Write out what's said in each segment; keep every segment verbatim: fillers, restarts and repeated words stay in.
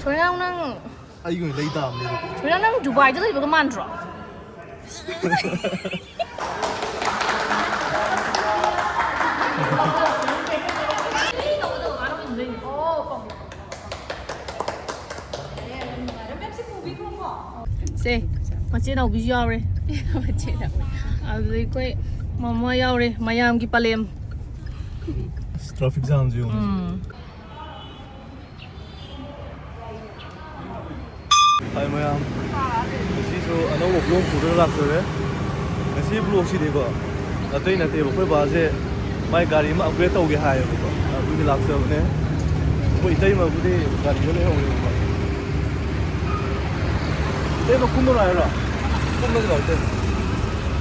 ꯀꯣꯏꯅꯥꯎ, ꯅꯪ ꯑꯩꯒꯤ ꯑꯣꯏꯅ ꯂꯩ ꯇꯥꯕꯅꯦ ꯑꯗꯨꯗꯤ꯫ ꯀꯣꯏꯅꯥꯎ, ꯅꯪ ꯗꯨꯕꯥꯏꯗ ꯂꯩꯕꯒ ꯃꯥꯟꯗ꯭ꯔꯣ? ꯁꯦ, ꯃꯆꯦ ꯅꯥꯎꯕꯤꯁꯨ ꯌꯥꯎꯔꯦ꯫ ꯑꯗꯨꯗꯩ ꯑꯩꯈꯣꯏ ꯃꯃꯥ ꯌꯥꯎꯔꯦ, ꯃꯌꯥꯝꯒꯤ ꯄꯂꯦꯝ꯫ ꯇ꯭ꯔꯥꯐꯤꯛ ꯖꯥꯝꯁꯦ ꯌꯦꯡꯉꯨ꯫ ꯎꯝ꯫ ꯍꯥꯏ ꯃꯌꯥꯝ, ꯉꯁꯤꯁꯨ ꯑꯅꯧꯕ ꯕ꯭ꯂꯣꯛ ꯄꯨꯔꯒ ꯂꯥꯛꯆꯔꯦ꯫ ꯉꯁꯤ ꯕ꯭ꯂꯣꯛꯁꯤꯗꯤꯀꯣ, ꯑꯇꯩ ꯅꯠꯇꯦꯕ, ꯑꯩꯈꯣꯏ ꯕꯥꯁꯦ ꯃꯥꯏ ꯒꯥꯔꯤ ꯑꯃ ꯑꯞꯒ꯭ꯔꯦꯗ ꯇꯧꯒꯦ ꯍꯥꯏꯌꯦꯕꯀꯣ, ꯑꯗꯨꯒꯤ ꯂꯥꯛꯆꯕꯅꯦ꯫ ꯑꯩꯈꯣꯏ ꯏꯇꯩꯃꯕꯨꯗꯤ ꯒꯥꯔꯤꯗ ꯂꯩꯍꯧꯔꯦꯕꯀꯣ꯫ ꯏꯇꯩꯃ ꯀꯨꯝꯃꯔꯣ ꯍꯥꯏꯔꯣ? ꯀꯨꯝꯃꯁꯤ ꯂꯥꯛꯑꯣ ꯏꯇꯩꯃ꯫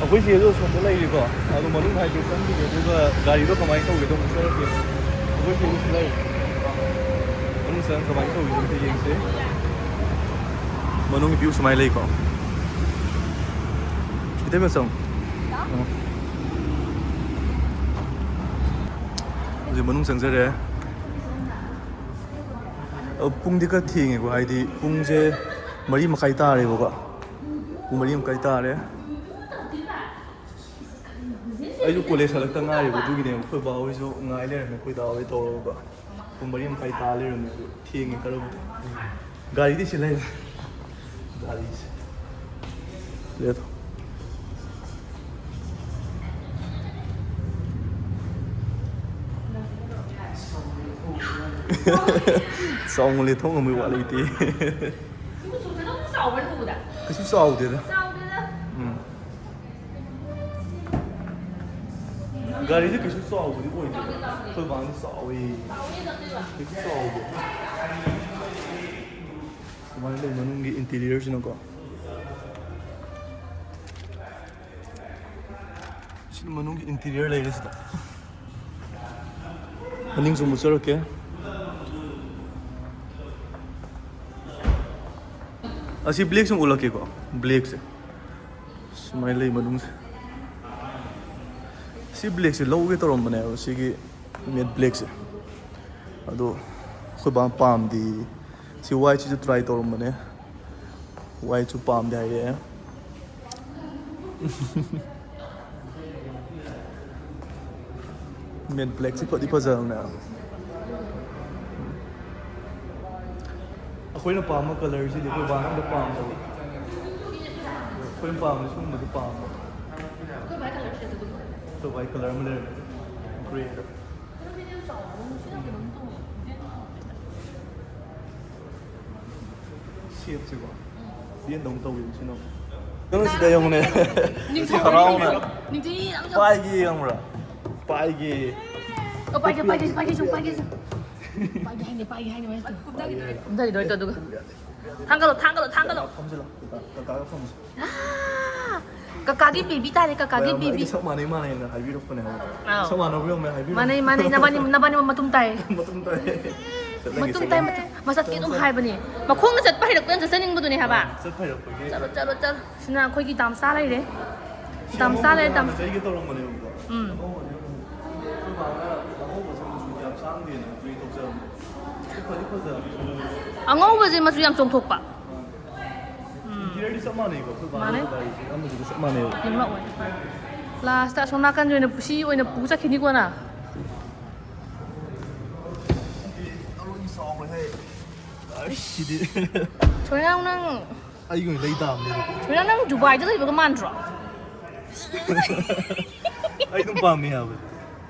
ꯑꯩꯈꯣꯏ ꯆꯦꯁꯨ ꯑꯁꯣꯝꯗ ꯂꯩꯔꯤꯀꯣ, ꯑꯗꯣ ꯃꯅꯨꯡ ꯍꯥꯏꯐꯦꯠ ꯆꯪꯈꯤꯒꯦ, ꯑꯗꯨꯒ ꯒꯥꯔꯤꯗꯣ ꯀꯃꯥꯏꯅ ꯇꯧꯒꯦꯗꯣ ꯑꯃꯨꯛ ꯆꯠꯂꯛꯀꯦ꯫ ꯑꯩꯈꯣꯏ ꯆꯦꯁꯨ ꯂꯩ꯫ ꯃꯅꯨꯡ ꯆꯪꯉꯒ ꯀꯃꯥꯏꯅ ꯇꯧꯒꯦꯗꯣ ꯑꯝꯇ ꯌꯦꯡꯁꯦ꯫ ꯃꯅꯨꯡꯒꯤ ꯚ꯭ꯌꯨ ꯁꯨꯃꯥꯏꯅ ꯂꯩꯀꯣ꯫ ꯏꯇꯩꯃ ꯆꯪꯉꯣ꯫ ꯑꯣ꯫ ꯍꯧꯖꯤꯛ ꯃꯅꯨꯡ ꯆꯪꯖꯔꯦ꯫ ꯑ, ꯄꯨꯡꯗꯤ ꯈꯔ ꯊꯦꯡꯉꯦꯀꯣ, ꯍꯥꯏꯗꯤ ꯄꯨꯡꯁꯦ ꯃꯔꯤ ꯃꯈꯥꯏ ꯇꯥꯔꯦꯕꯀꯣ꯫ ꯄꯨꯡ ꯃꯔꯤ ꯃꯈꯥꯏ ꯇꯥꯔꯦ꯫ ꯑꯩꯁꯨ ꯀꯣꯂꯦꯖ ꯍꯜꯂꯛꯇ ꯉꯥꯏꯔꯤꯕ, ꯑꯗꯨꯒꯤꯅꯦꯕ꯫ ꯑꯩꯈꯣꯏ ꯕꯥ ꯍꯣꯏꯁꯨ ꯉꯥꯏ ꯂꯩꯔꯝꯃꯦ, ꯑꯩꯈꯣꯏ ꯗꯥ ꯍꯣꯏ ꯇꯧꯔꯒ꯫ ꯄꯨꯡ ꯃꯔꯤ ꯃꯈꯥꯏ ꯇꯥ ꯂꯩꯔꯝꯃꯦ, ꯑꯗꯨ ꯊꯦꯡꯉꯦ ꯈꯔꯕꯨꯗꯤ꯫ ꯒꯥꯔꯤꯗꯤ ꯁꯤ ꯂꯩꯔꯦ꯫ ꯒꯥꯔꯤꯁꯦ꯫ ꯂꯦꯊꯣ꯫ ꯆꯥꯎꯃꯜꯂꯦ, ꯊꯣꯡ ꯉꯝꯕꯩ ꯋꯥ ꯂꯩꯇꯦ꯫ ꯀꯩꯁꯨ ꯆꯥꯎꯗꯦꯗ꯫ ꯎꯝ꯫ ꯒꯥꯔꯤꯁꯦ ꯀꯩꯁꯨ ꯆꯥꯎꯕꯗꯤ ꯑꯣꯏꯗꯦ꯫ ꯑꯩꯈꯣꯏ ꯕꯥꯅ ꯆꯥꯎꯋꯤ꯫ ꯀꯩꯁꯨ ꯆꯥꯎꯗꯦ꯫ ꯁꯨꯃꯥꯏꯅ ꯂꯩ ꯃꯅꯨꯡꯒꯤ ꯏꯟꯇꯤꯔꯤꯌꯔꯁꯤꯅꯀꯣ꯫ ꯁꯤ ꯃꯅꯨꯡꯒꯤ ꯏꯟꯇꯤꯔꯤꯌꯔ ꯂꯩꯔꯦ ꯁꯤꯗ꯫ ꯃꯅꯤꯡꯁꯨ ꯑꯃꯨꯛ ꯆꯠꯂꯛꯀꯦ꯫ ꯑꯁꯤ ꯕ꯭ꯂꯦꯛꯁꯦ ꯑꯃꯨꯛ ꯎꯠꯂꯛꯀꯦꯀꯣ, ꯕ꯭ꯂꯦꯛꯁꯦ꯫ ꯁꯨꯃꯥꯏꯅ ꯂꯩ ꯃꯅꯨꯡꯁꯦ꯫ ꯁꯤ ꯕ꯭ꯂꯦꯛꯁꯦ ꯂꯧꯒꯦ ꯇꯧꯔꯝꯕꯅꯦꯕ, ꯁꯤꯒꯤ ꯃꯦꯠ ꯕ꯭ꯂꯦꯛꯁꯦ꯫ ꯑꯗꯣ ꯑꯩꯈꯣꯏ ꯕꯥ ꯄꯥꯝꯗꯦ꯫ ꯁꯤ ꯋꯥꯏꯠꯁꯤꯁꯨ ꯇ꯭ꯔꯥꯏ ꯇꯧꯔꯝꯕꯅꯦ꯫ ꯋꯥꯏꯠꯁꯨ ꯄꯥꯝꯗꯦ ꯍꯥꯏꯔꯛꯑꯦ꯫ ꯃꯦꯠ ꯕ꯭ꯂꯦꯛꯁꯤ ꯐꯗꯤ ꯐꯖꯕꯅꯦ꯫ ꯑꯩꯈꯣꯏꯅ ꯄꯥꯝꯕ ꯀꯂꯔꯁꯤꯗꯤ ꯑꯩꯈꯣꯏ ꯕꯥꯅ ꯑꯝꯇ ꯄꯥꯝꯗꯕ꯫ ꯑꯩꯈꯣꯏꯅ ꯄꯥꯝꯕꯗꯤ ꯁꯤꯒꯨꯝꯕꯁꯤ ꯄꯥꯝꯕ꯫ ꯑꯩꯈꯣꯏ ꯕꯥꯏ ꯀꯂꯔ ꯑꯃ ꯂꯩꯔꯝꯃꯦ꯫ ꯒ꯭ꯔꯦꯗ꯫ ꯁꯦꯞꯁꯤꯀꯣ꯫ ꯌꯦꯟꯗꯧ ꯇꯧꯋꯤ ꯁꯤꯅ꯫ ꯀꯩꯅꯣ ꯁꯤꯗ ꯌꯦꯡꯉꯨꯅꯦ꯫ ꯅꯤꯡꯊꯧ ꯍꯔꯥꯎꯅ꯫ ꯅꯤꯡꯊꯧ ꯌꯦꯡꯉꯨ꯫ ꯄꯥꯏꯒꯦ ꯌꯦꯡꯕ꯭ꯔꯥ? ꯄꯥꯏꯒꯦ꯫ ꯑꯣ, ꯄꯥꯏꯒꯦ, ꯄꯥꯏꯒꯦ, ꯄꯥꯏꯒꯦ, ꯁꯨꯝ ꯄꯥꯏꯒꯦ, ꯁꯨꯝ꯫ ꯄꯥꯏꯒꯦ ꯍꯥꯏꯅꯦ, ꯄꯥꯏꯒꯦ ꯍꯥꯏꯅꯦ, ꯃꯥꯏꯁꯦ꯫ ꯀꯨꯝꯊꯈꯤꯗꯣꯏ, ꯀꯨꯝꯊꯈꯤꯗꯣꯏ, ꯑꯗꯨꯒ꯫ ꯊꯥꯡꯒꯠꯂꯣ, ꯊꯥꯡꯒꯠꯂꯣ, ꯊꯥꯡꯒꯠꯂꯣ꯫ ꯐꯝꯁꯤꯜꯂꯣ꯫ ꯀꯀꯥ, ꯀꯀꯥꯒ ꯐꯝꯁꯤ꯫ ꯑꯥ! ꯀꯀꯥꯒꯤ ꯕꯦꯕꯤ ꯇꯥꯔꯦ, ꯀꯀꯥꯒꯤ ꯃꯌꯥꯝꯅ ꯕꯦꯕꯤ꯫ ꯑꯩꯒ ꯁꯛ ꯃꯥꯟꯅꯩ ꯃꯥꯟꯅꯩꯅ ꯍꯥꯏꯕꯤꯔꯛꯄꯅꯦ ꯍꯥꯏꯕ꯫ ꯑꯥꯎ꯫ ꯁꯛ ꯃꯥꯟꯅꯕ ꯌꯥꯎꯔꯝꯃꯦ ꯍꯥꯏꯕꯤꯔꯛꯑꯣ꯫ ꯃꯥꯟꯅꯩ, ꯃꯥꯟꯅꯩ, ꯅꯕꯥꯅꯤ, ꯅꯕꯥꯅꯤꯃꯛ ꯃꯇꯨꯝ ꯇꯥꯏ꯫ ꯃꯇꯨꯝ ꯇꯥꯏ꯫ ꯆꯠꯂꯒꯦ, ꯃꯇꯨꯝ ꯇꯥꯏ, ꯆꯠꯂꯒꯦ꯫ ꯃꯇꯨꯝ꯫ ꯃꯁꯛꯇꯤ ꯑꯗꯨꯝ ꯍꯥꯏꯕꯅꯦ꯫ ꯃꯈꯣꯡꯅ ꯆꯠꯄ ꯍꯩꯔꯛꯄ ꯌꯥꯝ ꯆꯠꯆꯅꯤꯡꯕꯗꯨꯅꯦ ꯍꯥꯏꯕ꯫ ꯑꯥ, ꯆꯠꯄ ꯍꯩꯔꯛꯄꯒꯤ꯫ ꯆꯠꯂꯣ, ꯆꯠꯂꯣ, ꯆꯠꯂꯣ꯫ ꯁꯤꯅ ꯑꯩꯈꯣꯏꯒꯤ ꯗꯥꯝꯆꯥ ꯂꯩꯔꯦ꯫ ꯁꯤ ꯗꯥꯝꯆꯥ ꯑꯉꯧꯕꯁꯦ ꯂꯩꯔꯦ, ꯍꯥꯟꯅ ꯗꯥꯝꯆꯥ꯫ ꯂꯩꯒꯦ ꯇꯧꯔꯝꯕꯅꯦꯕꯀꯣ꯫ ꯎꯝ꯫ ꯑꯉꯧꯕꯅꯦ ꯑꯃꯨꯛ꯫ ꯑꯩꯈꯣꯏ ꯕꯥꯅ ꯑꯉꯧꯕꯁꯦ ꯃꯆꯨ ꯌꯥꯝ ꯁꯥꯡꯗꯦꯅ ꯒ꯭ꯔꯦ ꯇꯧꯖꯕꯅꯦ꯫ ꯁꯤ ꯐꯗꯤ ꯐꯖꯕꯅꯦ꯫ ꯑꯉꯧꯕꯁꯦ ꯃꯆꯨ ꯌꯥꯝ ꯆꯣꯡꯊꯣꯛꯄ꯫ ꯎꯝ꯫ ꯏꯟꯇꯤꯔꯤꯌꯔꯗꯤ ꯆꯞ ꯃꯥꯟꯅꯩꯀꯣ, ꯑꯩꯈꯣꯏ ꯕꯥꯅ ꯃꯥꯟꯅꯩ꯫ ꯒꯥꯔꯤꯁꯦ ꯑꯃꯗꯨꯒ ꯆꯞ ꯃꯥꯟꯅꯩꯕ꯫ ꯌꯦꯡꯂꯛꯑꯣ꯫ ꯂꯥꯁꯇ ꯑꯁꯣꯝ ꯅꯥꯀꯟꯒꯤ ꯑꯣꯏꯅ ꯁꯤ ꯑꯣꯏꯅ ꯄꯨ ꯆꯠꯈꯤꯅꯤꯀꯣ ꯅꯪ? ꯑꯔꯣꯏꯕꯤ ꯆꯥꯎꯔꯦ ꯍꯦ꯫ ꯑꯁ, ꯁꯤꯗꯤ꯫ ꯁꯣꯏꯅꯥꯎ ꯅꯪ꯫ ꯑꯩꯒꯤ ꯑꯣꯏꯅ ꯂꯩ ꯇꯥꯕꯅꯦ ꯑꯗꯨꯗꯤ꯫ ꯁꯣꯏꯅꯥꯎ ꯅꯪ ꯗꯨꯕꯥꯏꯗ ꯂꯩꯕꯒ ꯃꯥꯟꯗ꯭ꯔꯣ? ꯑꯩ ꯑꯗꯨꯝ ꯄꯥꯝꯃꯤ ꯍꯥꯏꯕ꯫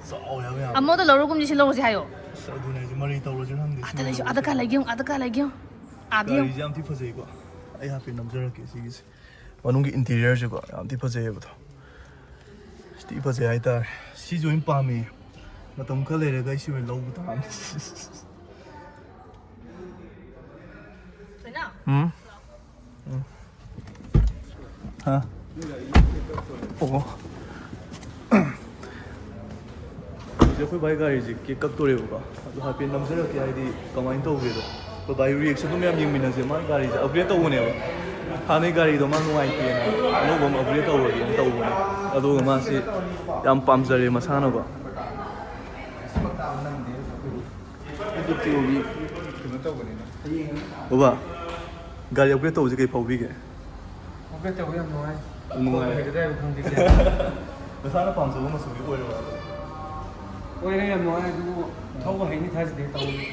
ꯆꯥꯎꯋꯦ ꯍꯥꯏꯕ ꯌꯥꯝ꯫ ꯑꯃꯗ ꯂꯧꯔꯒꯨꯝꯁꯤ ꯁꯤ ꯂꯧꯔꯁꯤ ꯍꯥꯏꯌꯣ꯫ ꯑꯁ, ꯑꯗꯨꯅꯦ ꯍꯥꯏꯁꯦ, ꯃꯔꯩ ꯇꯧꯔꯁꯤꯔ ꯈꯪꯗꯦ, ꯁꯤ ꯑꯥꯗ ꯂꯩꯁꯨ, ꯃꯔꯩ ꯑꯥꯗ ꯀꯥ ꯇꯧꯔꯁꯤꯔ꯫ ꯂꯩꯒꯦ ꯌꯦꯡꯉꯨ, ꯑꯥꯗ ꯀꯥ ꯂꯩꯒꯦ ꯌꯦꯡꯉꯨ꯫ ꯑꯥꯗ ꯌꯦꯡꯉꯨ꯫ ꯒꯥꯔꯤꯁꯦ ꯌꯥꯝ ꯊꯤ ꯐꯖꯩꯀꯣ꯫ ꯑꯩ ꯍꯥꯏꯐꯦꯠ ꯅꯝꯖꯔꯛꯀꯦ ꯁꯤꯒꯤꯁꯦ꯫ ꯃꯅꯨꯡꯒꯤ ꯏꯟꯇꯤꯔꯤꯌꯔꯁꯦꯀꯣ ꯌꯥꯝ ꯊꯤ ꯐꯖꯩꯌꯦꯕ꯫ ꯊꯤ ꯐꯖꯩ ꯍꯥꯏꯇꯥꯔꯦ꯫ ꯁꯤꯁꯨ ꯑꯣꯏꯅ ꯄꯥꯝꯃꯦ꯫ ꯃꯇꯝ ꯈꯔ ꯂꯩꯔꯒ ꯑꯩ ꯁꯤ ꯑꯣꯏꯅ ꯂꯧꯕ ꯇꯥꯕꯅꯤ꯫ ꯎꯝ? ꯎꯝ꯫ ꯍꯥ? ꯑꯣ꯫ ꯍꯧꯖꯤꯛ ꯑꯩꯈꯣꯏ ꯕꯥꯏ ꯒꯥꯔꯤꯁꯦ ꯀꯦꯛ ꯀꯛꯇꯣꯔꯦꯕꯀꯣ꯫ ꯑꯗꯨ ꯍꯥꯏꯐꯦꯠ ꯅꯝꯖꯔꯛꯀꯦ, ꯍꯥꯏꯗꯤ ꯀꯃꯥꯏꯅ ꯇꯧꯒꯦꯗꯣ꯫ ꯑꯩꯈꯣꯏ ꯕꯥꯏ ꯔꯤꯌꯦꯛꯁꯟꯗꯣ ꯃꯌꯥꯝ ꯌꯦꯡꯃꯤꯟꯅꯁꯦ꯫ ꯃꯥꯒꯤ ꯒꯥꯔꯤꯁꯦ ꯑꯞꯒ꯭ꯔꯦꯗ ꯇꯧꯕꯅꯦꯕ꯫ ꯍꯥꯟꯅꯩ ꯒꯥꯔꯤꯗꯣ ꯃꯥ ꯅꯨꯡꯉꯥꯏꯇꯦꯅ ꯑꯅꯧꯕ ꯑꯃ ꯑꯞꯒ꯭ꯔꯦꯗ ꯇꯧꯔꯒꯦꯅ ꯇꯧꯕꯅꯦ꯫ ꯑꯗꯨꯒ ꯃꯥꯁꯤ ꯌꯥꯝ ꯄꯥꯝꯖꯔꯦ ꯃꯁꯥꯅꯀꯣ꯫ ꯀꯩꯅꯣ ꯇꯧꯕꯅꯤꯅ꯫ ꯕꯕꯥ, ꯒꯥꯔꯤ ꯑꯞꯒ꯭ꯔꯦꯗ ꯇꯧꯕꯁꯦ ꯀꯩ ꯐꯥꯎꯕꯤꯒꯦ? ꯑꯞꯒ꯭ꯔꯦꯗ ꯇꯧꯕ ꯌꯥꯝ ꯅꯨꯡꯉꯥꯏ꯫ ꯌꯥꯝ ꯅꯨꯡꯉꯥꯏ꯫ ꯊꯧꯕ ꯍꯩꯒꯗ꯭ꯔꯥ ꯍꯥꯏꯕ ꯈꯪꯗꯦ꯫ ꯅꯁꯥꯅ ꯄꯥꯝꯖꯕ ꯃꯆꯨꯗꯤ ꯑꯣꯏꯔꯕ? ꯑꯣꯏꯔꯦ, ꯌꯥꯝ ꯅꯨꯡꯉꯥꯏ, ꯑꯗꯨꯕꯨ ꯊꯧꯕ ꯍꯩꯅꯤ ꯊꯥꯖꯗꯦ ꯇꯧꯔꯤ꯫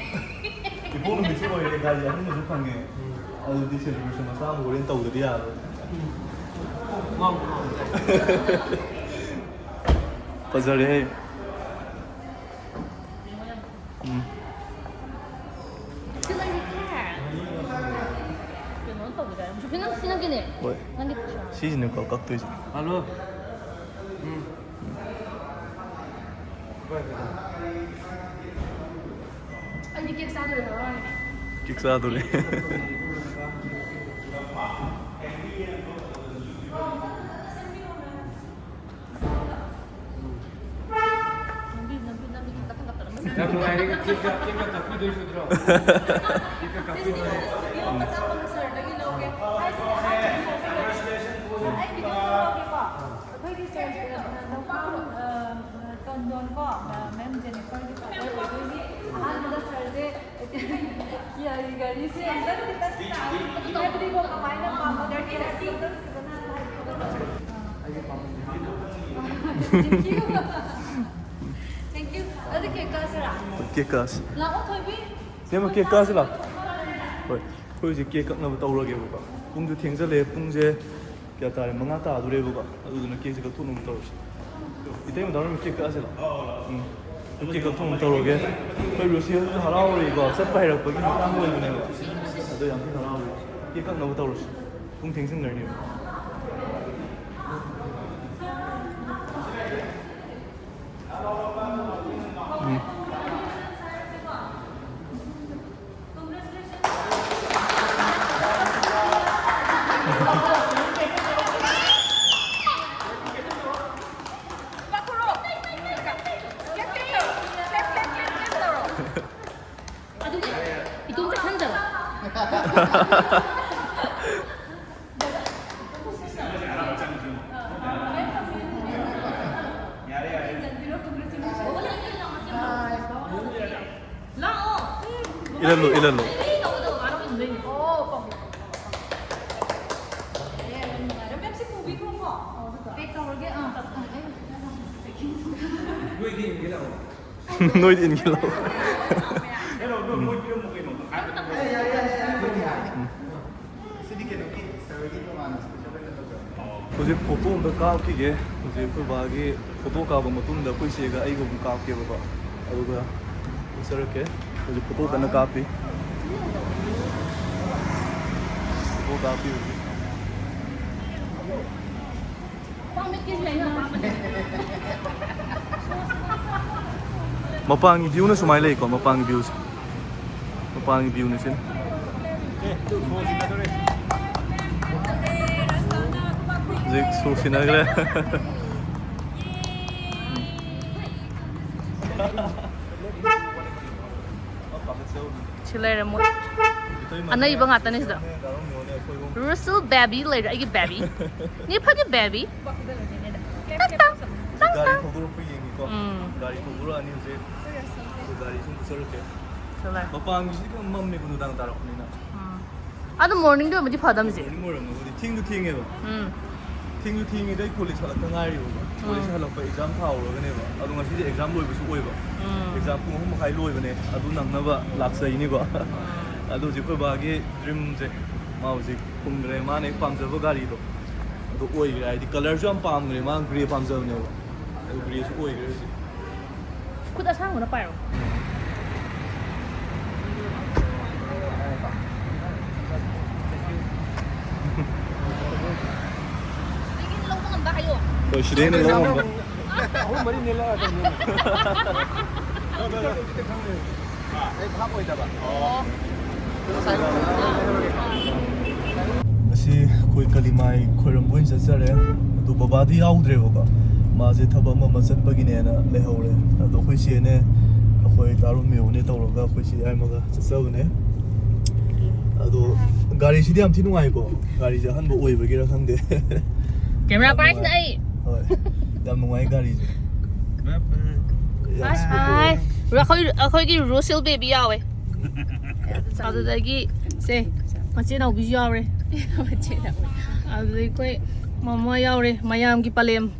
ꯏꯄꯣꯛ ꯅꯨꯃꯤꯠꯁꯨ ꯑꯣꯏꯔꯦ, ꯒꯥꯔꯤ ꯑꯍꯟꯕꯁꯨ ꯐꯪꯉꯦ꯫ ꯎꯝ꯫ ꯑꯗꯨꯗꯤ celebration ꯃꯆꯥ ꯑꯃ ꯍꯣꯔꯦꯟ ꯇꯧꯗꯗꯤ ꯌꯥꯔꯣꯏ꯫ ꯎꯝ꯫ ꯐꯖꯔꯦꯍꯦ꯫ ꯎꯝ꯫ ꯀꯩꯅꯣ ꯇꯧꯕꯗ ꯁꯨꯐꯤ ꯅꯪ ꯁꯤ ꯅꯪꯒꯤꯅꯦ꯫ ꯍꯣꯏ꯫ ꯅꯪꯒꯤ ꯄꯩꯁꯥ꯫ ꯁꯤꯁꯤꯅꯦꯀꯣ ꯀꯛꯇꯣꯏꯁꯦ꯫ ꯍꯜꯂꯣ꯫ ꯎꯝ꯫ ꯑꯩꯗꯤ ꯀꯦꯛ ꯆꯥꯗꯣꯏ ꯍꯔꯥꯎꯔꯦ꯫ ꯀꯦꯛ ꯆꯥꯗꯣꯔꯦ꯫ ꯅꯝꯕꯤ, ꯅꯝꯕꯤ, ꯅꯝꯕꯤ, ꯀꯛꯊꯠ, ꯀꯛꯊꯠ, ꯅꯝꯕꯤ꯫ ꯌꯥꯝ ꯅꯨꯡꯉꯥꯏꯔꯦ꯫ ꯀꯦꯛꯀ, ꯀꯦꯛꯀ ꯀꯛꯄꯤꯗꯣꯏꯁꯨ ꯅꯠꯇ꯭ꯔꯣ? ꯀꯦꯛꯀ ꯀꯛꯄꯤꯗꯣꯏꯅꯦ꯫ ꯏꯌꯣ ꯃꯆꯥ ꯑꯃ ꯁꯔꯗꯒꯤ ꯂꯧꯒꯦ꯫ ꯍꯥꯏꯗꯤ ꯑꯍꯥꯟꯕ ꯁꯔꯁꯦ ꯀꯩꯅꯣ, ꯑꯩ ꯈꯤꯇꯪ ꯂꯧꯒꯦꯀꯣ꯫ ꯑꯩꯈꯣꯏꯒꯤ ꯁꯔ, ꯑ, ꯅꯧꯄꯥ, ꯑ, ꯇꯣꯟꯗꯣꯟ ꯀꯣ, ꯑ, ꯃꯦꯝ ꯖꯦꯅꯤꯐꯔꯒꯤ ꯐꯥꯗꯔ ꯑꯣꯏꯗꯣꯏꯅꯤ꯫ ꯑꯍꯥꯟꯕꯗ ꯁꯔꯁꯦ ꯒꯥꯔꯤꯁꯦ ꯑꯝꯇꯪ ꯈꯤꯇꯪ ꯍꯥꯏꯕꯗꯤꯀꯣ, ꯀꯃꯥꯏꯅ ꯄꯥꯝꯕ ꯗꯔꯇꯤ ꯗꯔꯇꯤ ꯑꯝꯇꯪ ꯐꯖꯅ ꯍꯥꯏꯕꯤꯌꯨ꯫ Thank you꯫ Thank you꯫ ꯑꯗꯨ ꯀꯦꯛ ꯀꯛꯑꯁꯤꯔꯥ? ꯀꯦꯛ ꯀꯛꯑꯁꯤ꯫ ꯂꯥꯛꯑꯣ, ꯊꯣꯏꯕꯤ꯫ ꯏꯅꯝꯃ, ꯀꯦꯛ ꯀꯛꯑꯁꯤ ꯂꯥꯛꯑꯣ꯫ ꯍꯣꯏ, ꯑꯩꯈꯣꯏ ꯍꯧꯖꯤꯛ ꯀꯦꯛ ꯀꯛꯅꯕ ꯇꯧꯔꯒꯦꯕꯀꯣ꯫ ꯄꯨꯡꯁꯨ ꯊꯦꯡꯖꯜꯂꯛꯑꯦ, ꯄꯨꯡꯁꯦ ꯀꯌꯥ ꯇꯥꯔꯦ? ꯃꯉꯥ ꯇꯥꯗꯣꯔꯦꯕꯀꯣ꯫ ꯑꯗꯨꯗꯨꯅ ꯀꯦꯛꯁꯦ ꯀꯛꯊꯣꯛꯅꯕ ꯇꯧꯔꯁꯤ꯫ ꯏꯇꯩꯃ, ꯗꯥ ꯔꯣꯃꯤꯌꯣ, ꯀꯦꯛ ꯀꯛꯑꯁꯤ ꯂꯥꯛꯑꯣ꯫ ꯎꯝ꯫ ꯀꯦꯛ ꯀꯛꯊꯣꯛꯅꯕ ꯇꯧꯔꯒꯦ꯫ ꯑꯩꯈꯣꯏ ꯔꯣꯁꯤ ꯍꯣꯏꯁꯨ ꯍꯔꯥꯎꯔꯤꯀꯣ, ꯆꯠꯄ ꯍꯩꯔꯛꯄꯒꯤ ꯃꯇꯥꯡ ꯑꯣꯏꯕꯅꯦꯕ꯫ ꯑꯗꯣ ꯌꯥꯝ ꯊꯤꯅ ꯍꯔꯥꯎꯔꯤ꯫ ꯀꯦꯛ ꯀꯛꯅꯕ ꯇꯧꯔꯁꯤ꯫ ꯄꯨꯡ ꯊꯦꯡꯖꯤꯟꯈ꯭ꯔꯅꯦꯕ꯫ ꯎꯝ꯫ ꯑꯗꯨꯒ ꯏꯇꯣꯝꯇ ꯈꯟꯖꯕ꯫ ꯏꯜꯍꯜꯂꯨ, ꯏꯜꯍꯜꯂꯨ꯫ ꯅꯣꯏꯗꯤ ꯏꯟꯈꯤꯂꯣ꯫ ꯍꯧꯖꯤꯛ ꯐꯣꯇꯣ ꯑꯝꯇ ꯀꯥꯞꯈꯤꯒꯦ꯫ ꯍꯧꯖꯤꯛ ꯑꯩꯈꯣꯏ ꯕꯥꯒꯤ ꯐꯣꯇꯣ ꯀꯥꯞꯄ ꯃꯇꯨꯡꯗ ꯑꯩꯈꯣꯏ ꯆꯦꯒ ꯑꯩꯒ ꯑꯃꯨꯛ ꯀꯥꯞꯀꯦꯕꯀꯣ꯫ ꯑꯗꯨꯒ ꯎꯠꯆꯔꯛꯀꯦ꯫ ꯍꯧꯖꯤꯛ ꯐꯣꯇꯣ ꯀꯟꯅ ꯀꯥꯞꯄꯤ꯫ ꯐꯣꯇꯣ ꯀꯥꯞꯄꯤ ꯍꯧꯖꯤꯛ꯫ ꯃꯄꯥꯟꯒꯤ ꯚ꯭ꯌꯨꯅ ꯁꯨꯃꯥꯏꯅ ꯂꯩꯀꯣ, ꯃꯄꯥꯟꯒꯤ ꯚ꯭ꯌꯨꯁꯦ꯫ ꯃꯄꯥꯟꯒꯤ ꯚ꯭ꯌꯨꯅꯤ ꯁꯤꯅ꯫ ꯍꯧꯖꯤꯛ ꯁꯣꯛ ꯁꯤꯟꯅꯈ꯭ꯔꯦ꯫ ꯁꯤ ꯂꯩꯔꯦ ꯃꯣꯏ꯫ ꯑꯅꯩꯕ ꯉꯥꯛꯇꯅꯦ ꯁꯤꯗ꯫ Russell baby ꯂꯩꯔꯦ, ꯑꯩꯒꯤ baby꯫ ꯅꯤ ꯐꯒꯤ baby꯫ ꯍꯧꯖꯤꯛ ꯒꯥꯔꯤ ꯊꯧꯗꯣꯔꯛꯄ ꯌꯦꯡꯉꯤꯀꯣ꯫ ꯎꯝ꯫ ꯒꯥꯔꯤ ꯊꯧꯗꯣꯔꯛꯑꯅꯤ ꯍꯧꯖꯤꯛ꯫ ꯑꯗꯨ ꯒꯥꯔꯤ ꯁꯨꯝ ꯄꯨꯊꯔꯛꯀꯦ꯫ ꯁꯤ ꯂꯩꯔꯦ꯫ ꯃꯄꯥꯟꯒꯤꯁꯤꯗꯤ ꯈꯔ ꯃꯝꯃꯦꯀꯣ ꯅꯨꯡꯗꯥꯡ ꯇꯥꯔꯛꯄꯅꯤꯅ꯫ ꯎꯝ꯫ ꯑꯗꯨ morningꯗ ꯑꯣꯏꯕꯗꯤ ꯐꯗꯝꯁꯦ꯫ Morning ꯑꯣꯏꯔꯝꯃꯕꯨꯗꯤ ꯊꯦꯡꯁꯨ ꯊꯦꯡꯉꯦꯕ꯫ ꯎꯝ꯫ ꯊꯦꯡꯁꯨ ꯊꯦꯡꯉꯤꯗ ꯑꯩ college ꯍꯜꯂꯛꯇ ꯉꯥꯏꯔꯤꯕꯀꯣ꯫ College ꯍꯜꯂꯛꯄ exam ꯊꯥꯎꯔꯒꯅꯦꯕ꯫ ꯑꯗꯣ ꯉꯁꯤꯗꯤ exam ꯂꯣꯏꯕꯁꯨ ꯑꯣꯏꯕ꯫ ꯎꯝ꯫ Exam ꯄꯨꯡ ꯑꯍꯨꯝ ꯃꯈꯥꯏ ꯂꯣꯏꯕꯅꯦ꯫ ꯑꯗꯨ ꯅꯪꯅꯕ ꯂꯥꯛꯆꯩꯅꯤꯀꯣ꯫ ꯑꯗꯣ ꯍꯧꯖꯤꯛ ꯑꯩꯈꯣꯏ ꯕꯥꯒꯤ dreamꯁꯦ ꯃꯥ ꯍꯧꯖꯤꯛ ꯐꯪꯈ꯭ꯔꯦ꯫ ꯃꯥꯅ ꯍꯦꯛ ꯄꯥꯝꯖꯕ ꯒꯥꯔꯤꯗꯣ ꯑꯗꯨ ꯑꯣꯏꯈ꯭ꯔꯦ꯫ ꯍꯥꯏꯗꯤ colorꯁꯨ ꯌꯥꯝ ꯄꯥꯝꯈ꯭ꯔꯦ꯫ ꯃꯥ grey ꯄꯥꯝꯖꯕꯅꯦꯕ꯫ ꯑꯗꯨ greyꯁꯨ ꯑꯣꯏꯈ꯭ꯔꯦ ꯍꯧꯖꯤꯛ꯫ ꯈꯨꯠ ꯑꯁꯥꯡꯕꯅ ꯄꯥꯏꯔꯣ꯫ ꯁꯤꯗꯒꯤ ꯂꯧꯕ ꯉꯝꯕ ꯍꯥꯏꯌꯣ꯫ ꯍꯣꯏ, ꯁꯤꯗꯩ ꯍꯦꯟꯅ ꯂꯧꯕ ꯉꯝꯕ꯫ ꯑꯍꯨꯝ ꯃꯔꯤ ꯅꯦꯜꯂꯛꯑꯗꯕꯅꯤ꯫ ꯑꯩ ꯚꯥꯞ ꯑꯣꯏꯗꯕ꯫ ꯉꯁꯤ ꯑꯩꯈꯣꯏ ꯀꯂꯤꯃꯥꯏ ꯈꯣꯏꯔꯝꯕ ꯑꯣꯏꯅ ꯆꯠꯆꯔꯦ꯫ ꯑꯗꯣ ꯕꯕꯥꯗꯤ ꯌꯥꯎꯗ꯭ꯔꯦꯕꯀꯣ, ꯃꯥꯁꯦ ꯊꯕꯛ ꯑꯃ ꯑꯃ ꯆꯠꯄꯒꯤꯅꯦꯅ ꯂꯩꯍꯧꯔꯦ꯫ ꯑꯗꯣ ꯑꯩꯈꯣꯏ ꯆꯦꯅꯦ ꯑꯩꯈꯣꯏ ꯗꯥ ꯔꯣꯃꯤꯌꯣꯅꯦ ꯇꯧꯔꯒ ꯑꯩꯈꯣꯏ ꯆꯦ ꯌꯥꯏꯃꯒ ꯆꯠꯆꯕꯅꯦ꯫ ꯑꯗꯣ ꯒꯥꯔꯤꯁꯤꯗꯤ ꯌꯥꯝ ꯊꯤ ꯅꯨꯡꯉꯥꯏꯀꯣ, ꯒꯥꯔꯤꯁꯦ ꯑꯍꯟꯕ ꯑꯣꯏꯕꯒꯤꯔ ꯈꯪꯗꯦ꯫ Camera ꯄꯥꯏꯁꯤꯅ ꯑꯩ꯫ ꯍꯣꯏ, ꯌꯥꯝ ꯅꯨꯡꯉꯥꯏ ꯒꯥꯔꯤꯁꯦ꯫ ꯌꯥꯝ ꯑꯁ, smooth ꯍꯥꯏ꯫ ꯑꯣꯏ꯫ ꯑꯩꯈꯣꯏ ꯑꯩꯈꯣꯏꯒꯤ Russell baby ꯌꯥꯎꯋꯦ꯫ ꯑꯗꯨꯗꯒꯤ ꯁꯦ ꯃꯆꯦ ꯅꯥꯎꯕꯤꯁꯨ ꯌꯥꯎꯔꯦ꯫ ꯑꯗꯨꯗꯒꯤ ꯑꯩꯈꯣꯏ ꯃꯃꯥ ꯌꯥꯎꯔꯦ, ꯃꯌꯥꯝꯒꯤ ꯄꯂꯦꯝ꯫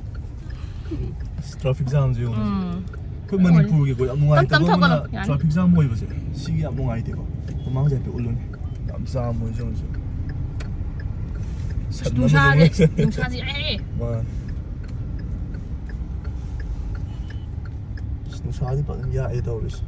ꯑꯁ, traffic jamꯁꯦ ꯌꯦꯡꯉꯨ꯫ ꯎꯝ꯫ ꯑꯩꯈꯣꯏ ꯃꯅꯤꯄꯨꯔꯒꯤꯀꯣ ꯌꯥꯝ ꯅꯨꯡꯉꯥꯏꯇꯕ ꯑꯃꯅ ꯇ꯭ꯔꯥꯐꯤꯛ ꯖꯥꯝ ꯑꯣꯏꯕꯁꯦ, ꯁꯤꯒꯤ ꯌꯥꯝ ꯅꯨꯡꯉꯥꯏꯇꯦꯀꯣ꯫ ꯃꯃꯥꯡꯁꯦ ꯍꯥꯏꯐꯦꯠ ꯎꯠꯂꯨꯅꯦ꯫ ꯌꯥꯝ ꯖꯥꯝ ꯑꯣꯏ ꯖꯥꯝꯁꯨ꯫ ꯁꯟ ꯑꯃꯁꯨ ꯅꯨꯡꯁꯥꯁꯦ ꯂꯩꯔꯦ꯫ ꯅꯨꯡꯁꯥꯁꯦ ꯌꯥꯛꯑꯦ꯫ ꯃꯥꯅꯦ꯫ ꯑꯁ, ꯅꯨꯡꯁꯥꯗꯤ ꯐꯖꯅ ꯌꯥꯛꯑꯦ ꯇꯧꯔꯤꯁꯦ꯫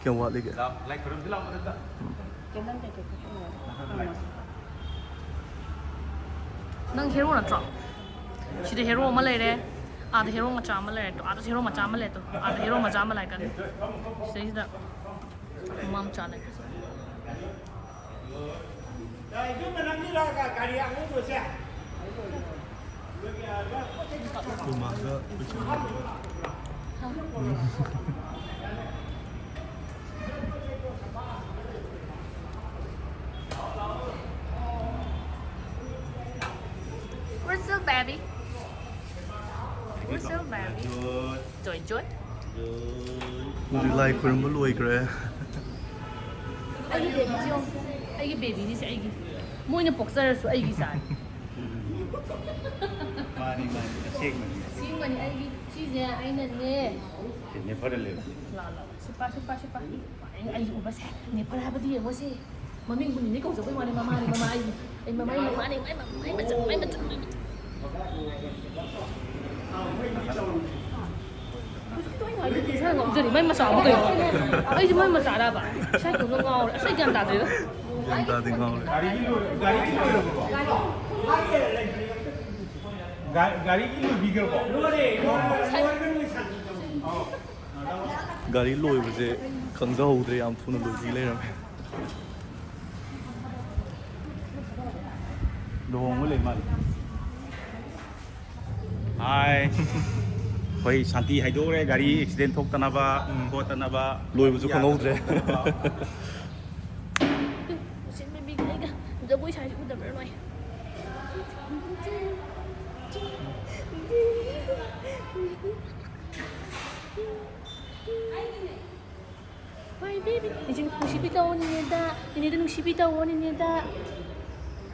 ꯀꯌꯥꯝ ꯋꯥꯠꯂꯤꯒꯦ? ꯅꯪ ꯍꯦꯔꯣ ꯅꯠꯇ꯭ꯔꯣ? ꯁꯤꯗ ꯍꯦꯔꯣ ꯑꯃ ꯂꯩꯔꯦ, ꯑꯥꯗ ꯍꯦꯔꯣ ꯃꯆꯥ ꯑꯃ ꯂꯩꯔꯦ, ꯇꯣ, ꯑꯥꯗꯁꯨ ꯍꯦꯔꯣ ꯃꯆꯥ ꯑꯃ ꯂꯩꯔꯦ, ꯇꯣ, ꯑꯥꯗ ꯍꯦꯔꯣ ꯃꯆꯥ ꯑꯃ ꯂꯩꯔꯦ, ꯀꯟꯅ ꯁꯤꯗꯩꯁꯤꯗ ꯃꯃꯥ ꯃꯆꯥ ꯂꯩꯔꯦ꯫ ꯑꯩꯈꯣꯏ ꯃꯥꯒ ꯑꯩꯈꯣꯏ ꯆꯦ ꯃꯥꯒ꯫ Where's the baby? Where's the baby? Joy, joy. ꯍꯧꯖꯤꯛ ꯂꯥꯏ ꯈꯣꯏꯔꯝꯕ ꯂꯣꯏꯈ꯭ꯔꯦ꯫ ꯑꯩꯒꯤ ꯕꯦꯕꯤꯁꯦ ꯌꯦꯡꯉꯨ꯫ ꯑꯩꯒꯤ ꯕꯦꯕꯤꯅꯤꯁꯦ ꯑꯩꯒꯤ꯫ ꯃꯣꯏꯅ ꯄꯣꯛꯆꯔꯁꯨ ꯑꯩꯒꯤ ꯏꯆꯥꯅꯤ꯫ ꯃꯥꯅꯤ, ꯃꯥꯅꯤ, ꯑꯁꯦꯡꯕꯅꯤ꯫ ꯑꯁꯦꯡꯕꯅꯤ ꯑꯩꯒꯤ꯫ ꯁꯤꯁꯦ ꯑꯩꯅꯅꯦ꯫ ꯁꯤꯅꯦ ꯐꯔ ꯂꯩꯕ꯫ ꯂꯥ, ꯂꯥ, ꯁꯤ ꯄꯥ, ꯁꯤ ꯄꯥ, ꯁꯤ ꯄꯥ꯫ ꯑꯩ, ꯑꯩ ꯎꯕꯁꯦ ꯅꯦꯄꯔ ꯍꯥꯏꯕꯗꯤ ꯌꯦꯡꯉꯣꯁꯦ꯫ ꯃꯃꯤꯡꯕꯨ ꯅꯤꯅꯦ ꯀꯧꯖꯕꯩ ꯋꯥꯅꯤ, ꯃꯃꯥꯅꯤ, ꯃꯃꯥ ꯑꯩꯒꯤ꯫ ꯑꯩ ꯃꯃꯥꯏ, ꯃꯃꯥꯅꯤ, ꯃꯥꯏ, ꯃꯥꯏ, ꯃꯥꯏ ꯃꯆꯥ, ꯃꯥꯏ ꯃꯆꯥ, ꯃꯥꯏ ꯃꯆꯥ꯫ ꯍꯧꯖꯤꯛꯇ ꯑꯩꯅ ꯍꯥꯏꯗꯤ ꯏꯁꯥ ꯉꯥꯎꯖꯔꯤ, ꯃꯥꯏ ꯃꯆꯥ ꯑꯃ ꯀꯩꯅꯣ? ꯑꯩꯗꯤ ꯃꯥꯏ ꯃꯆꯥꯔꯕ? ꯏꯁꯥ ꯏꯇꯣꯝꯇ ꯉꯥꯎꯔꯦ꯫ ꯑꯁ, ꯑꯩ ꯒ꯭ꯌꯥꯟ ꯇꯥꯗ꯭ꯔꯦꯗ꯫ ꯒ꯭ꯌꯥꯟ ꯇꯥꯗꯦ, ꯉꯥꯎꯔꯦ꯫ ꯒꯥꯔꯤꯒꯤ ꯂꯣꯏ-, ꯒꯥꯔꯤꯒꯤ ꯂꯣꯏꯔꯕꯣ? ꯒꯥ-, ꯒꯥꯔꯤꯒꯤ ꯂꯣꯏꯕꯤꯈ꯭ꯔꯕꯣ? ꯒꯥꯔꯤ ꯂꯣꯏꯕꯁꯦ ꯈꯪꯖꯍꯧꯗ꯭ꯔꯦ, ꯌꯥꯝ ꯊꯨꯅ ꯂꯣꯏꯕꯤ ꯂꯩꯔꯝꯃꯦ꯫ ꯂꯨꯍꯣꯡꯕ ꯂꯩ ꯃꯥꯜꯂꯦ꯫ ꯍꯥꯏ꯫ ꯑꯩꯈꯣꯏ ꯁꯥꯟꯇꯤ ꯍꯥꯏꯗꯣꯛꯎꯔꯦ, ꯒꯥꯔꯤ ꯑꯦꯛꯁꯤꯗꯦꯟ ꯊꯣꯛꯇꯅꯕ, ꯎꯝ꯫ ꯈꯣꯠꯇꯅꯕ꯫ ꯂꯣꯏꯕꯁꯨ ꯈꯪꯍꯧꯗ꯭ꯔꯦ꯫ ꯎꯆꯦꯛ ꯃꯕꯤꯒ ꯑꯩꯒ ꯖꯒꯣꯏ ꯁꯥꯏꯁꯦ ꯎꯗꯕ꯭ꯔꯥ ꯅꯣꯏ? ꯍꯣꯏ, baby. ꯅꯤꯅꯦ, ꯅꯨꯡꯁꯤꯕꯤ ꯇꯧꯑꯣ, ꯅꯤꯅꯦꯗ. ꯅꯤꯅꯦꯗ ꯅꯨꯡꯁꯤꯕꯤ ꯇꯧꯑꯣ, ꯅꯤꯅꯦꯗ.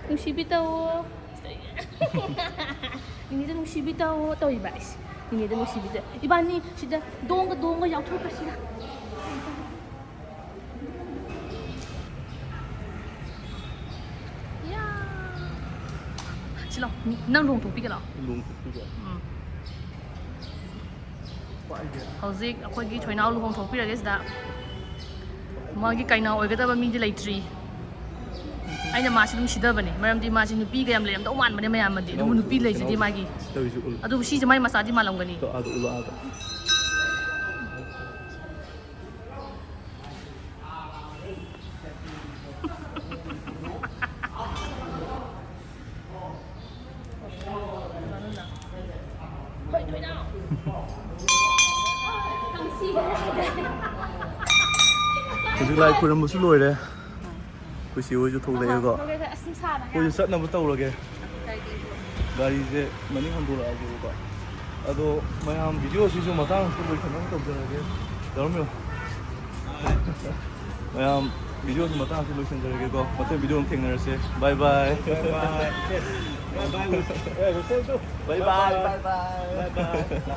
ꯅꯨꯡꯁꯤꯕꯤ ꯇꯧꯑꯣ. ꯅꯤꯅꯦꯗ ꯅꯨꯡꯁꯤꯕꯤ ꯇꯧꯑꯣ ꯇꯧꯔꯤꯕ. ꯏꯁ, ꯅꯤꯅꯦꯗ ꯅꯨꯡꯁꯤꯕꯤ ꯇꯧ-, ꯏꯕꯥꯅꯤ ꯁꯤꯗ ꯗꯣꯡꯒ ꯗꯣꯡꯒ ꯌꯥꯎꯊꯣꯛꯈ꯭ꯔꯁꯤꯔ? ꯌꯥ꯫ ꯁꯤ ꯂꯥꯎ, ꯅꯪ ꯂꯨꯍꯣꯡꯊꯣꯛꯄꯤꯒꯦ ꯂꯥꯎ꯫ ꯂꯨꯍꯣꯡꯊꯣꯛꯄꯤꯒꯦ꯫ ꯎꯝ꯫ ꯍꯧꯖꯤꯛ ꯑꯩꯈꯣꯏꯒꯤ ꯊꯣꯏꯅꯥꯎ ꯂꯨꯍꯣꯡꯊꯣꯛꯄꯤꯔꯒꯦ ꯁꯤꯗ꯫ ꯃꯥꯒꯤ ꯀꯩꯅꯥ ꯑꯣꯏꯒꯗꯕ ꯃꯤꯗꯤ ꯂꯩꯇ꯭ꯔꯤ꯫ ꯑꯩꯅ ꯃꯥꯁꯤ ꯑꯗꯨꯝ ꯁꯤꯗꯕꯅꯦ, ꯃꯔꯝꯗꯤ ꯃꯥꯁꯤ ꯅꯨꯄꯤꯒ ꯌꯥꯝ ꯂꯩꯔꯝꯗꯧ ꯃꯥꯟꯕꯅꯦ ꯃꯌꯥꯝꯕꯗꯤ, ꯑꯗꯨꯕꯨ ꯅꯨꯄꯤ ꯂꯩꯖꯗꯦ ꯃꯥꯒꯤ꯫ ꯇꯧꯔꯤꯁꯤ ꯎꯠꯂꯨ꯫ ꯑꯗꯨꯕꯨ ꯁꯤꯁꯦ ꯃꯥꯏ ꯃꯆꯥꯗꯤ ꯃꯥꯜꯂꯝꯒꯅꯤ꯫ ꯇꯣ, ꯑꯥꯗ ꯎꯠꯂꯣ, ꯑꯥꯗ꯫ ꯍꯧꯖꯤꯛ ꯂꯥꯏ ꯈꯣꯏꯔꯝꯕꯁꯨ ꯂꯣꯏꯔꯦ꯫ ꯑꯩꯈꯣꯏ ꯆꯦ ꯍꯣꯏꯁꯨ ꯊꯣꯛꯂꯛꯑꯦꯀꯣ꯫ ꯑꯩꯈꯣꯏꯁꯨ ꯆꯠꯅꯕ ꯇꯧꯔꯒꯦ꯫ ꯒꯥꯔꯤꯁꯦ ꯃꯅꯤꯡ ꯍꯟꯗꯣꯔꯛꯑꯒꯦꯕꯀꯣ꯫ ꯑꯗꯣ ꯃꯌꯥꯝ video ꯁꯤꯁꯨ ꯃꯇꯥꯡ ꯑꯁꯤꯗ ꯂꯣꯏꯁꯟꯅꯕ ꯇꯧꯖꯔꯒꯦ꯫ ꯌꯥꯎꯔꯝꯃꯤꯔꯣ? ꯃꯌꯥꯝ video ꯁꯤ ꯃꯇꯥꯡ ꯑꯁꯤꯗ ꯂꯣꯏꯁꯟꯖꯔꯒꯦꯀꯣ꯫ ꯃꯊꯪ video ꯑꯃ ꯊꯦꯡꯅꯔꯁꯦ꯫ Bye bye꯫ Bye bye꯫ Bye bye, bye bye꯫ Bye bye, bye bye꯫